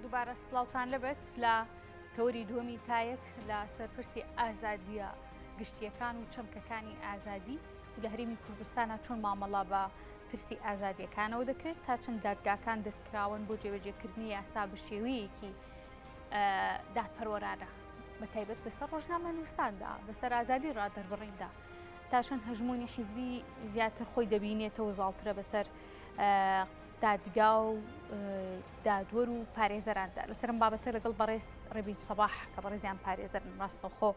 دووبارە سڵاوتان لەبێت لە تەوەری دووەمی تایەک لە سەرپرسی ئازادیە گشتیەکان و چەمکەکانی ئازادی و لە هەرێمی کوردستانە چۆن مامەڵە بە پرسی ئازادیەکانەوە دەکرێت تا چەند دادگاکان دەستکراون بۆ جێبەجێکردنی یاسا بە شێوەیەکی دادپەروەرانە بە تایبەت بەسەر ڕۆژنامەنووساندا بەسەر ئازادی ڕادەربڕیندا تا چەند هەژمونی حیزبی زیاتر خۆی دەبینێتەوە زاڵترە بەسەر دادگا و دادوەر و پارێزەراندا لەسەرم بابەتە لەگەڵ بەڕێز ڕێبین سەباح کە بەڕێزیان پارێزەرن ڕاستەوخۆ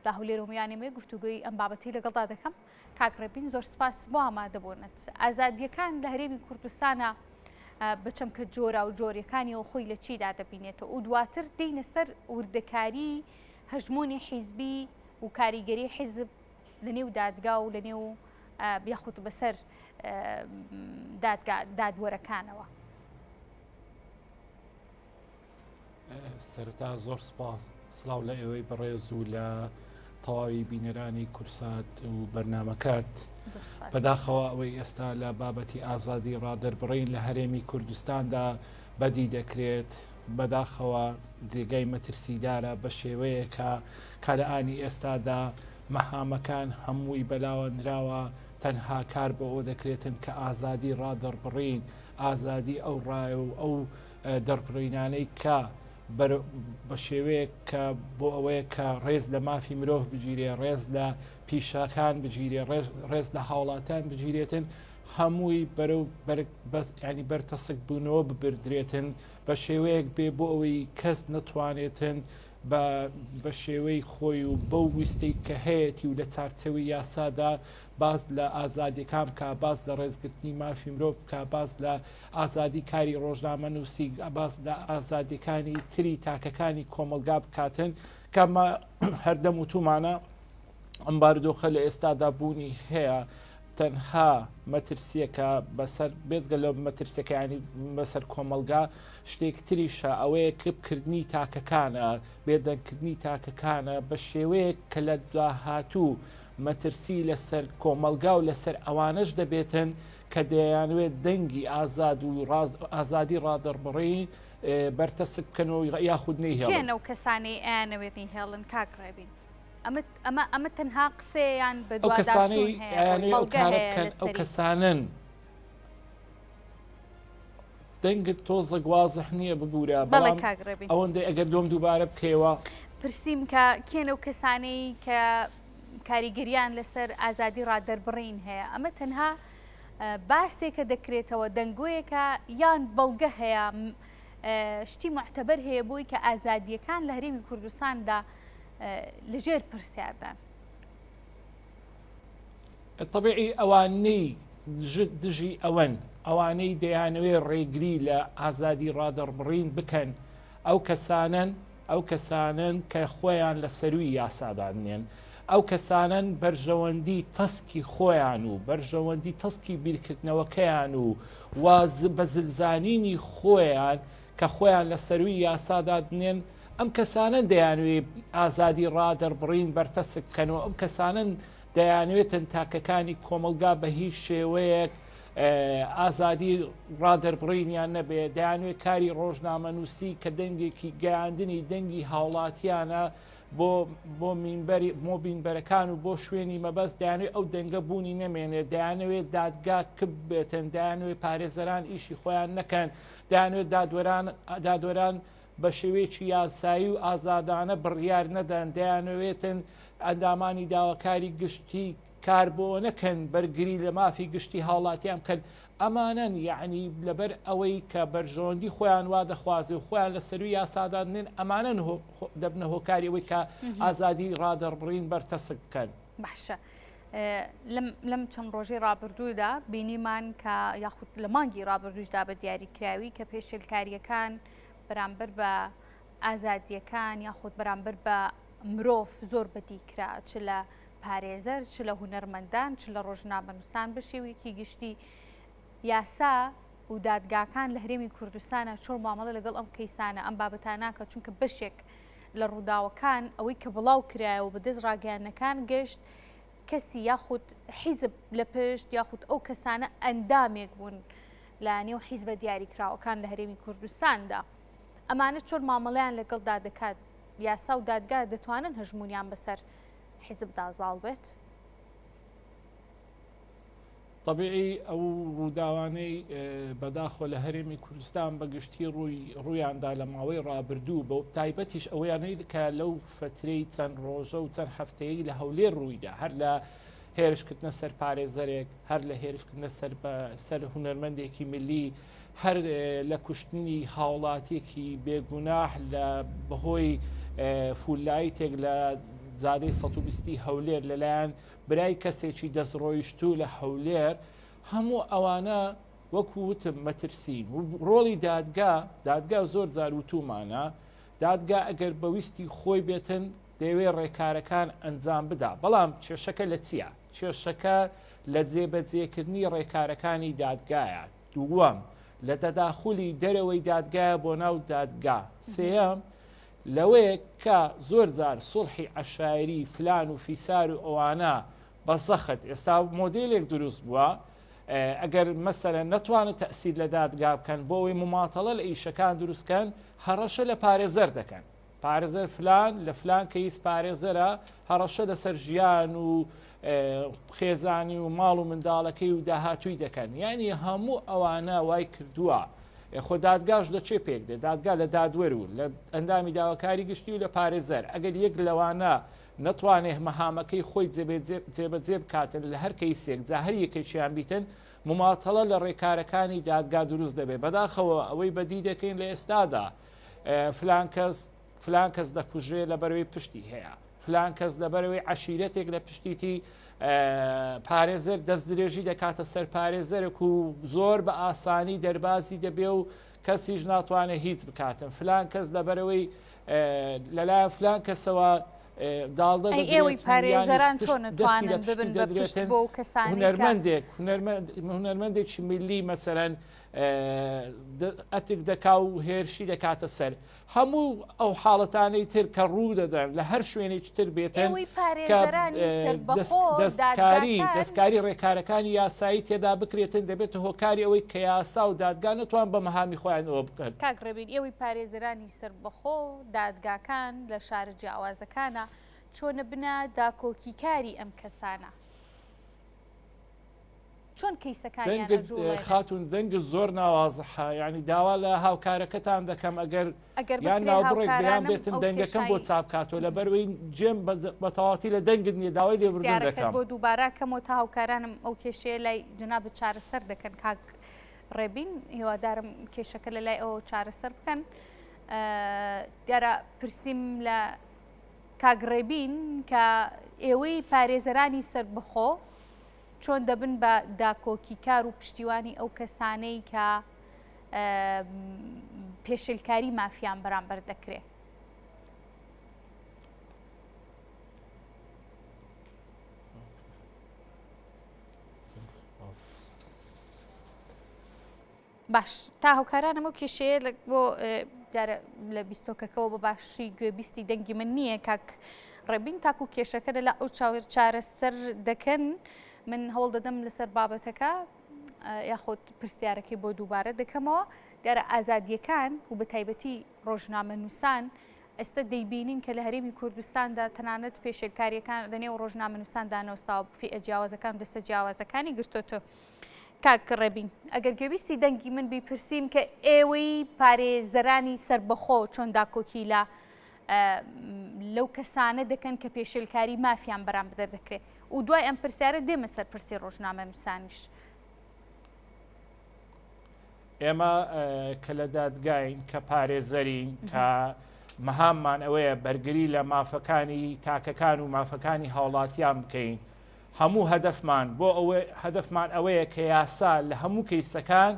لە هەولێر و میانێمێ گفتوگۆی ئەم بابەتی لەگەڵدا دەکەم کاک ڕێبین زۆر سپاس بۆ ئامادەبوونت ئازادیەکان لە هەرێمی کوردستانە بە چەمکە جۆرا و جۆریەکانیەوە خۆی لە چیدا دەبینێتەوە و دواتر دێینە سەر وردەکاری هەژمۆنی حیزبی و کاریگەری حیزب لە نێو دادگا و لە نێو یاخود بەسەر دادگا دادوەرەکانەوە. سەرەتا زۆر سپاس سلااو لە ئێوەی بەڕێز و لە تەواوی بینەرانی کورسات و بەرنمەکەت بەداخەوە ئەوەی ئێستا لە بابەتی ئازادی ڕادەربڕین لە هەرێمی کوردستاندا بەدی دەکرێت بەداخەوە جێگای مەترسیدارە بە شێوەیەکە کە لە ئانی ئێستادا مەهامەکان هەمووی بەلاوە نراوە تەنها کار بۆ ئەوە دەکرێتن کە ئازادی ڕادەڕبڕین ئازادی ئەو ڕایە و ئەو دەربڕینانەی کە بە شێوەیەک کە بۆ ئەوەیە کە ڕێز لە مافی مرۆڤ بگیرێ ڕێز لە پیشەکان بگیرێ ڕێز لە هاوڵاتان بگیرێتن هەمووی بەرەو ینی بەرتەسک بوونەوە ببردرێتن بە شێوەیەک بێ بۆ ئەوەی کەس نەتوانێتن بە بە شێوەی خۆی و بەو ویستەی کە هەیەتی و لە چارچێوەی یاسادا باس لە ئازادیەکان بکا، باس لە ڕێزگرتنی مافی مرۆڤ بکا، باس لە ئازادی کاری ڕۆژنامەنووسی، باس لە ئازادیەکانی تری تاکەکانی کۆمەڵگا بکاتن کە ئەمە هەردەم وتومانە ئەم بارودۆخە لە ئێستادا بوونی هەیە تەنها مەترسیەکە بەسەر بێزگە لە مەترسیەکانی بەسەر کۆمەڵگا شتێک تریشە ئەوەیە کپکردنی تاکەکانە بێدەنگکردنی تاکەکانە بە شێوەیەک کە لە داهاتوو مەترسی لەسەر کۆمەڵگا و لەسەر ئەوانەش دەبێتن کە دەیانوێت دەنگی ئازاد و ئازادی ڕادەڕبڕین بەرتەسک بکەنەوە یاخود نەیهێڵن. کێن ئەو کەسانەی ئەیانەوێت نەیهێڵن کاک ڕێبین؟ ئەمە ئەمە ئەمە تەنها قسەیە یان ئەو کەسانەی بەدواداچوون هەیە ئەیانەوێت ئەو بەڵگە کارە هەیە بکەن ئەو لەسەری؟ کەسانەن. دەنگت تۆزەک وازح نییە ببورە بەڵێ بەڵام کاک ڕێبین. ئەوەندەی ئەگەر لۆم دووبارە بکەیەوە. پرسیم کە کێن ئەو کەسانەی کە کاریگەریان لەسەر ئازادی ڕادەربڕین هەیە ئەمە تەنها باسێکە دەکرێتەوە دەنگۆیەکە یان بەڵگە هەیە شتی معتەبەر هەیە بۆی کە ئازادیەکان لە هەرێمی کوردستاندا لەژێر پرسیاردان. تەبیعی ئەوانەی دژی ئەوەن، ئەوانەی دەیانەوێ ڕێگری لە ئازادی ڕادەڕبڕین بکەن، ئەو کەسانەن، ئەو کەسانەن کە خۆیان لە سەرووی یاسا دادنێن، ئەو کەسانەن بەرژەوەندی تەسکی خۆیان و بەرژەوەندی تەسکی بیرکردنەوەکەیان و بە زلزانینی خۆیان کە خۆیان لە سەرووی یاسا دادنێن، ئەم کەسانەن دەیانەوێ ئازادی ڕادەربڕین بەرتەسک بکەن و ئەم کەسانەن دەیانەوێتن تاکەکانی کۆمەڵگا بە هیچ شێوەیەک ئازادی ڕادەربڕینیان نەبێ، دەیانەوێت کاری ڕۆژنامەنووسی کە دەنگێکی گەیاندنی دەنگی هاوڵاتیانە بۆ بۆ مینبەری بۆ بینبەرەکان و بۆ شوێنی مەبەست دەیانەوێت ئەو دەنگە بوونی نەمێنێت، دەیانەوێت دادگا کپ بێتن، دەیانەوێت پارێزەران ئیشی خۆیان نەکەن، دەیانەوێت دادوەران دادوەران بە شێوەیەکی یاسایی و ئازادانە بڕیار نەدەن، دەیانەوێتن ئەندامانی داواکاری گشتی کار بۆ نەکەن بەرگری لە مافی گشتی هاوڵاتیان بکەن، ئەمانەن یەعنی لەبەر ئەوەی کە بەرژەوەندی خۆیان وا دەخوازێ و خۆیان لە سەرووی یاسادا دەنێن ئەمانەن دەبنە هۆکاری ئەوەی کە ئازادی ڕادەڕبڕین بەرتەسک بکەن. باشە لەم چەند ڕۆژەی ڕابردوودا بینیمان کە یاخود لە مانگی ڕابردووشدا بە دیاریکراوی کە پێشێلکارییەکان بەرامبەر بە ئازادییەکان یاخود بەرامبەر بە مرۆڤ زۆر بەدی کرا چ لە پارێزەر چ لە هونەرمەندان چ لە ڕۆژنامەنووسان بە شێوەیەکی گشتی یاسا و دادگاکان لە هەرێمی کوردستانە چۆن مامەڵە لەگەڵ ئەم کەیسانە ئەم بابەتاناکە چونکە بەشێک لە ڕووداوەکان ئەوەی کە بڵاو کرایەوە بەدەست ڕاگەیاندنەکان گەشت کەسی یاخود حیزب لە پشت یاخود ئەو کەسانە ئەندامێک بوون لە نێو حیزبە دیاریکراوەکان لە هەرێمی کوردستاندا. ئەمانە چۆن مامەڵەیان لەگەڵدا دەکات؟ یاسا و دادگا دەتوانن هەژموونیان بەسەر حیزبدا زاڵ بێت؟ تەبیعی ئەو ڕووداوانەی بەداخۆ لە هەرێمی کوردستان بە گشتی ڕووی ڕوویاندا لە ماوەی ڕابردوو بە تایبەتیش ئەوەیانەی کە لەو فترەی چەند ڕۆژە و چەند هەفتەیە لە هەولێر ڕوویدا هەر لە هێرشکردنە سەر پارێزەرێک هەر لە هێرشکردنە سەر بە سەر هونەرمەندێکی ملی هەر لە کوشتنی هاوڵاتیەکی بێگوناح لە بەهۆی فولایتێک لە زادەی 120 هەولێر لەلایەن برای کەسێکی دەستڕۆیشتوو لە هەولێر، هەموو ئەوانە وەکو وتم مەترسین و ڕۆڵی دادگا، دادگا زۆر جار وتومانە، دادگا ئەگەر بە ویستی خۆی بێتن دەیەوێت ڕێکارەکان ئەنجام بدا، بەڵام کێشەکە لە چییە؟ کێشەکە لە جێبەجێکردنی ڕێکارەکانی دادگایە، دووەم لە تەداخولی دەرەوەی دادگایە بۆ ناو دادگا، سێیەم لەوەیە کە زۆر جار سوڵحی عەشایری فلان و فیسار و ئەوانە بە زەخت ئێستا مۆدێلێک دروست بووە ئەگەر مەسەلەن نەتوانن تەئسیر لە دادگا بکەن بۆ ئەوەی مماتەڵە لە ئیشەکان دروست کەن هەڕەشە لە پارێزەر دەکەن پارێزەر فلان لە فلان کەیس پارێزەرە هەڕەشە لەسەر ژیان و خێزانی و ماڵ و منداڵەکەی و داهاتووی دەکەن یعنی هەموو ئەوانە وای کردووە خۆ دادگاش لە چێ پێک دێ دادگا لە دادوەر و لە ئەندامی داواکاری گشتی و لە پارێزەر ئەگەر یەک لەوانە نەتوانێ مەهامەکەی خۆی جێبەجێ بکاتن لە هەر کەیسێک جا هەر یەکێکیان بیتن مماتەڵە لە ڕێکارەکانی دادگا دروست دەبێت بەداخەوە ئەوەی بەدی دەکەین لە ئێستادا فلان کەس فلان کەس دەکوژرێ لەبەرەوەی پشتی هەیە فلان کەس لەبەرەوەی عەشیرەتێک لە پشتیتی پارێزەر دەست درێژی دەکاتە سەر پارێزەرێک و زۆر بە ئاسانی دەربازی دەبێ و کەسیش ناتوانێت هیچ بکاتن فلان کەس لەبەرەوەی لەلایەن فلان کەسەوە داڵدە ئێوەی پارێزەران چۆن دەتوانن ببن بە پشت بۆ کەسانی هونەرمەندێک هونەرمەندێکی میللی مەسەرەن ئەتک دەکا و هێرشی دەکاتە سەر هەموو ئەو حاڵەتانەی تر کە ڕوو دەدەن لە هەر شوێنێکی تر بێتن ئێوەی کە پارێزەرانی سەربەخۆ دەستکاری دادگاکان دەستکاری ڕێکارەکانی یاسایی تێدا بکرێتن دەبێتە هۆکاری ئەوەی کە یاسا و دادگا نەتوان بە مەهامی خۆیان ئەوە بکەن. کاک ڕێبین ئێوەی پارێزەرانی سەربەخۆ دادگاکان لە شارە جیاوازەکانە چۆنە بنە داکۆکیکاری ئەم کەسانە؟ چۆن کەیسەکانیان دەنگت ئەجوڵێنن؟ خاتون دەنگت زۆر ناوازحە یعنی داوا لە هاوکارەکەتان دەکەم ئەگەر ئەگەر یان بکرێ ناوبڕێک بەیان هاوکارانم بێتن ئەو دەنگەکەم بۆ کێشای چاپ کاتۆ لەبەروەی جێم بە تەواتی لە دەنگت نییە داوای لێبوردن پرسیارەکەت دەکەم. بۆ دووبارە کەمەوە تا هاوکارانم ئەو کێشەیە لای جەنابت چارەسەر دەکەن کاک ڕێبین هیوادارم کێشەکە لە لای ئەوە چارەسەر بکەن دیارە پرسیم لە کاک ڕێبین کە ئێوەی پارێزەرانی سەربەخۆ چۆن دەبن بە داکۆکیکار و پشتیوانی ئەو کەسانەی کە پێشێلکاری مافیان بەرامبەر دەکرێ؟ باش تا هاوکارانم ئەو کێشەیە بۆ دیارە لە بیستۆکەکەەوە بە باشی گوێبیستی دەنگی من نییە کاک ڕێبین تاکو کێشەکە لە ئەو چاوێر چارەسەر دەکەن من هەوڵ دەدەم لەسەر بابەتەکە یاخود پرسیارەکەی بۆ دووبارە دەکەمەوە دیارە ئازادیەکان و بە تایبەتی ڕۆژنامە نووسان ئێستا دەیبینین کە لە هەرێمی کوردستاندا تەنانەت پێشێلکاریەکان لە نێو ڕۆژنامەنووساندا نۆساو فیئە جیاوازەکان دەستە جیاوازەکانی گرتۆتەوە. کاک ڕێبین ئەگەر گوێبیستی دەنگی من بی پرسیم کە ئێوەی پارێزەرانی سەربەخۆ چۆن داکۆکی لە لەو کەسانە دەکەن کە پێشێلکاری مافیان بەرامبەر دەکرێت و دوای ئەم پرسیارە دێمە سەر پرسی ڕۆژنامەنووسانیش. ئێمە کە لە دادگاین کە پارێزەرین کە مەهاممان ئەوەیە بەرگری لە مافەکانی تاکەکان و مافەکانی هاوڵاتیان بکەین هەموو هەدەفمان بۆ ئەوە هەدەفمان ئەوەیە کە یاسا لە هەموو کەیسەکان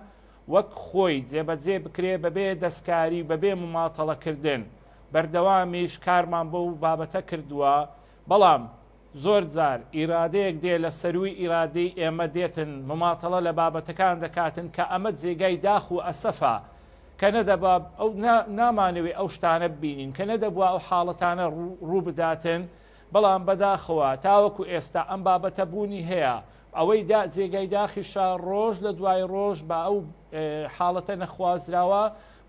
وەک خۆی جێبەجێ بکرێ بەبێ دەستکاری و بەبێ مماتەڵەکردن بەردەوامیش کارمان بەو بابەتە کردووە بەڵام زۆر جار ئیرادەیەک دێ لە سەرووی ئیرادەی ئێمە دێتن مماتەڵە لە بابەتەکان دەکاتن کە ئەمە جێگای داخ و ئەسەفە کە نەدەبا ئەو نامانەوێ ئەو شتانە ببینین کە نەدەبوا ئەو حاڵەتانە ڕوو بداتن بەڵام بەداخەوە تاوەکو ئێستا ئەم بابەتە بوونی هەیە، ئەوەی دا جێگای داخیشە ڕۆژ لە دوای ڕۆژ بە ئەو حاڵەتە نەخوازراوە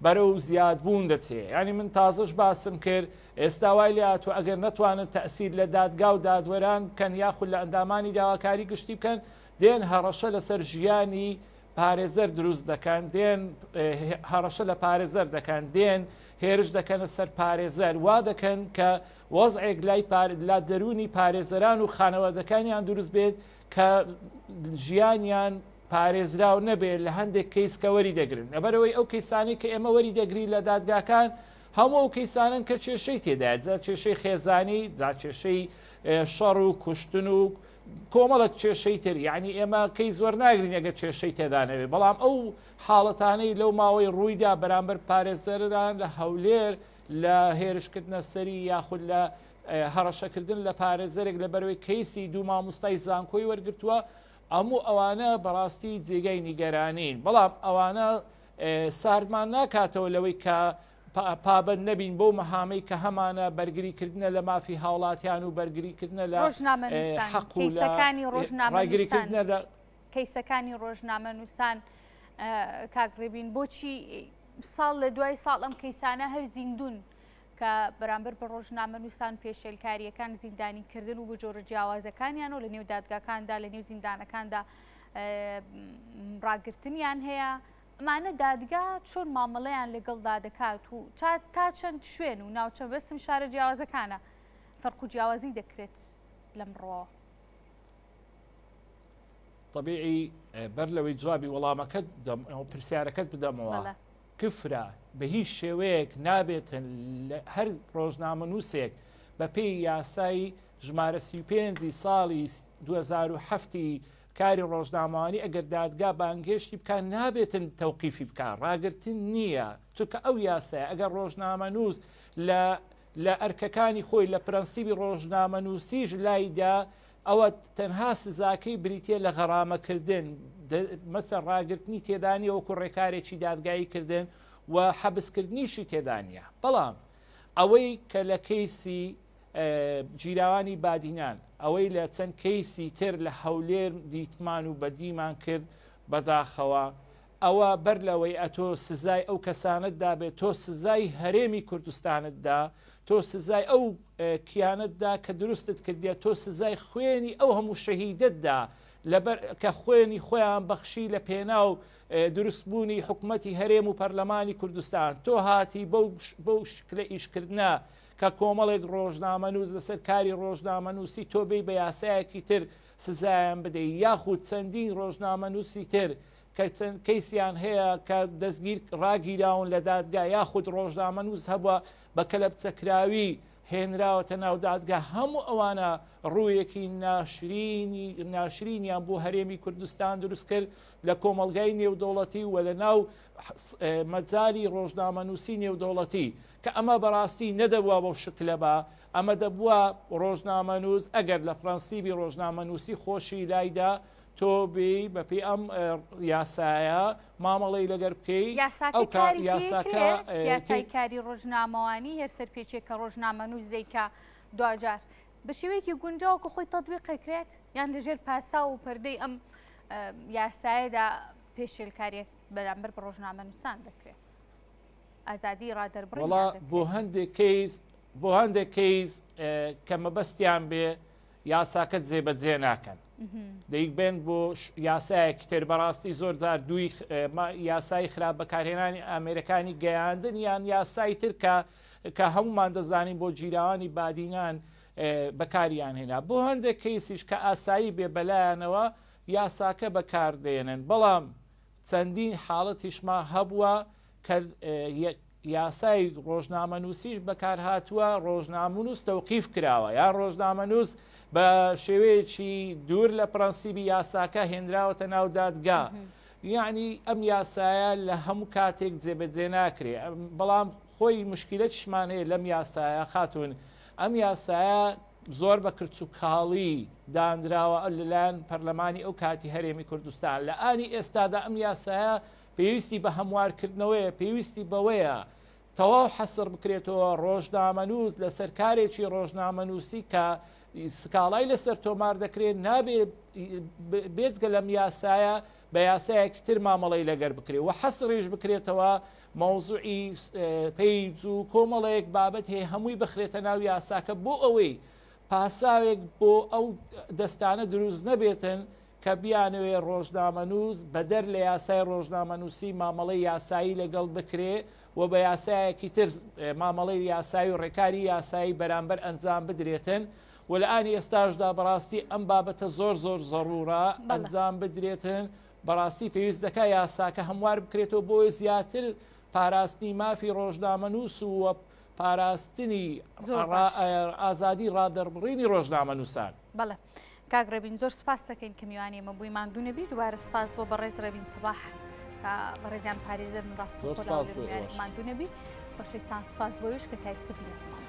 بەرەو زیادبوون دەچێ. یانی من تازەش باسم کرد ئێستا وای لێ هاتووە ئەگەر نەتوانن تەئسیر لە دادگا و دادوەران بکەن یاخود لە ئەندامانی داواکاری گشتی بکەن دێن هەڕەشە لەسەر ژیانی پارێزەر دروست دەکەن، دێن هەڕەشە لە پارێزەر دەکەن، دێن هێرش دەکەنە سەر پارێزەر، وا دەکەن کە وەزعێک لای لە دەروونی پارێزەران و خانەوادەکانیان دروست بێت کە ژیانیان پارێزراو نەبێت لە هەندێک کەیس کە وەری دەگرن. لەبەرئەوەی ئەو کەیسانەی کە ئێمە وەری دەگرین لە دادگاکان هەموو ئەو کەیسانەن کە کێشەی تێدایە، جا کێشەی خێزانی، جا کێشەی شەڕ و کوشتن و کۆمەڵێک کێشەی تر، یەعنی ئێمە کەیس وەرناگرین ئەگەر کێشەی تێدا نەبێت، بەڵام ئەو حاڵەتانەی لەو ماوەی ڕوویدا بەرامبەر پارێزەران لە هەولێر لە هێرشکردنە سەری یاخود لە هەڕەشەکردن لە پارێزەرێک لەبەرەوەی کەیسی دوو مامۆستای زانکۆی وەرگرتووە، هەموو ئەوانە بەڕاستی جێگای نیگەرانین، بەڵام ئەوانە ساردمان ناکاتەوە لەوەی کە پابەند نەبین بەو مەهامەی کە هەمانە، بەرگری کردنە لە مافی هاوڵاتیان و بەرگری کردنە لە ڕۆژنامەنووسان، حەق و لە کەیسەکانی ڕاگری ڕۆژنامەنووسان، کردنە لە. کەیسەکانی ڕۆژنامەنووسان کاک ڕێبین بۆچی ساڵ لە دوای ساڵ ئەم کەیسانە هەر زیندوون کە بەرامبەر بە ڕۆژنامەنووسان پێشێلکارییەکان زیندانیکردن و بە جۆرە جیاوازەکانیان و لە نێو دادگاکاندا لە نێو زیندانەکاندا ڕاگرتنیان هەیە ئەمانە دادگا چۆن مامەڵەیان لەگەڵدا دەکات و تا چەند شوێن و ناوچە بەستم شارە جیاوازەکانە فەرق و جیاوازی دەکرێت لەم ڕۆوە؟ طبیعی بەر لەوەی جوابی وەڵامەکەت پرسیارەکەت بدەمەوە کفرە بە هیچ شێوەیەک نابێتن هەر ڕۆژنامەنووسێک بە پێی یاسای ژمارە 35 ساڵی 2007 کاری ڕۆژنامەوانی ئەگەر دادگا بانگهێشتی بکا نابێتن تەوقیفی بکا ڕاگرتن نییە چونکە ئەو یاسایە ئەگەر ڕۆژنامەنووس لە لە ئەرکەکانی خۆی لە پرەنسیبی ڕۆژنامەنووسیش لایدا ئەوە تەنها سزاکەی بریتە لە غەرامەکردن مەسە ڕاگرتنی تێدانیە وەکو ڕێکارێکی دادگایی کردن و حەبسکردنیشی تێدانە بەڵام ئەوەی کە لە کەیسی گیراوانی بادینان، ئەوەی لە چەند کەیسی تر لە هەولێر دیتمان و بەدیمان کرد بەداخەوە ئەوە بەر لەوەی ئەتۆ سزای ئەو کەسانەت دابێت تۆ سزای هەرێمی کوردستانت دا تۆ سزای ئەو کیانەت دا کە دروستت کردیە تۆ سزای خوێنی ئەو هەموو شەهیدەت دا لەبەر کە خوێنی خۆیان بەخشی لە پێناو دروستبوونی حکومەتی هەرێم و پەرلەمانی کوردستان تۆ هاتی بەو شکلە ئیشکردنە کە کۆمەڵێک ڕۆژنامەنووس لەسەر کاری ڕۆژنامەنووسی تۆ بێی بە یاسایەکی تر سزایان بدەی یاخود چەندین ڕۆژنامەنووسی تر کە چەند کەیسیان هەیە کە دەستگیر ڕاگیراون لە دادگا یاخود ڕۆژنامەنووس هەبووە بە کەلەپچەکراوی هێنراوەتە ناو دادگا هەموو ئەوانە ڕوویەکی ناشرینی ناشرینیان بۆ هەرێمی کوردستان دروست کرد لە کۆمەڵگای نێودەوڵەتی و لە ناو مەجالی ڕۆژنامەنووسی نێودەوڵەتی کە ئەمە بەڕاستی نەدەبوا بەو شکلە با، ئەمە دەبوا ڕۆژنامەنووس ئەگەر لە پرەنسیبی ڕۆژنامەنووسی خۆشی لایدا تۆ بێی بەپێی ئەم یاسایە مامەڵەی لەگەر بکەی یاساکە ئەو کا کاری پێ یاساکە کرێ؟ یاسای کاری ڕۆژنامەوانی هەر سەرپێچێک کە ڕۆژنامەنووس دەیکا دواجار بە شێوەیەکی گونجاو کە خۆی تەتبیق ئەکرێت یان لەژێر پاساو و پەردەی ئەم یاسایەدا پێشێلکاریەک بەرامبەر بە ڕۆژنامەنووسان دەکرێت؟ ئازادی ڕادەربڕین وەڵا بۆ هەندێک کەیس بۆ هەندێک کەیس کە مەبەستیان بێ یاساکە جێبەجێ ناکەن دەیبێن بۆ یاسایەکی تر بەڕاستی زۆر جار دووی یاسای خراپ بەکارهێنانی ئامێرەکانی گەیاندن یان یاسای تر کە کە هەمومان دەزانین بۆ گیراوانی بادینان بەکاریان هێنا بۆ هەندێک کەیسیش کە ئاسایی بێ بەلایەنەوە یاساکە بەکاردێنن بەڵام چەندین حاڵەتیشمان هەبووە کە یاسای ڕۆژنامەنووسیش بەکارهاتووە، ڕۆژنامونووس تەوقیف کراوە یان ڕۆژنامەنووس بە شێوەیەکی دوور لە پرەنسیبی یاساکە هێنراوەتە ناو دادگا. یعنی ئەم یاسایە لە هەموو کاتێک جێبەجێ ناکرێ بەڵام خۆی مشکلەتیشمان هەیە لەم یاسایە خاتون ئەم یاسایە زۆر بە کرچ و کاڵی دانراوە لەلایەن پەرلەمانی ئەو کاتی هەرێمی کوردستان لە ئانی ئێستادا ئەم یاسایە پێویستی بە هەموارکردنەوەیە، پێویستی بەوەیە. تەواو حەسر بکرێتەوە ڕۆژنامەنووس لەسەر کارێکی ڕۆژنامەنووسی کە سکاڵای لەسەر تۆمار دەکرێت نابێ بێجگە لەم یاسایە بە یاسایەکی تر مامەڵەی لەگەر بکرێت و حەسریش بکرێتەوە مەوزوعی پەیج و کۆمەڵێک بابەت هەیە هەمووی بخرێتە ناو یاساکە بۆ ئەوەی پاساوێک بۆ ئەو دەستانە دروست نەبێتن کە بیانەوێ ڕۆژنامەنووس بەدەر لە یاسای ڕۆژنامەنووسی مامەڵەی یاسایی لەگەڵ بکرێ و بە یاسایەکی تر مامەڵەی یاسایی و ڕێکاری یاسایی بەرامبەر ئەنجام بدرێتن و لە ئانی ئێستاشدا بەڕاستی ئەم بابەتە زۆر زۆر زەڕوورە ئەنجام بدرێتن بەڕاستی پێویست دەکا یاساکە هەموار بکرێتەوە بۆ زیاتر پاراستنی مافی ڕۆژنامەنووس و پاراستنی ئازادی ڕادەربڕینی ڕۆژنامەنووسان. بەڵێ کاک ڕێبین زۆر سپاس دەکەین کە میوانی ئێمە بووی ماندوو نەبی دووبارە سپاس بۆ بەڕێز ڕێبین سەباح کە بەڕێزیان پارێزەرن ڕاستەوخۆ لە ماندوو نەبی خۆشەویستان سپاس بۆ ئێوەش کە تا ئێستا بینەرمان.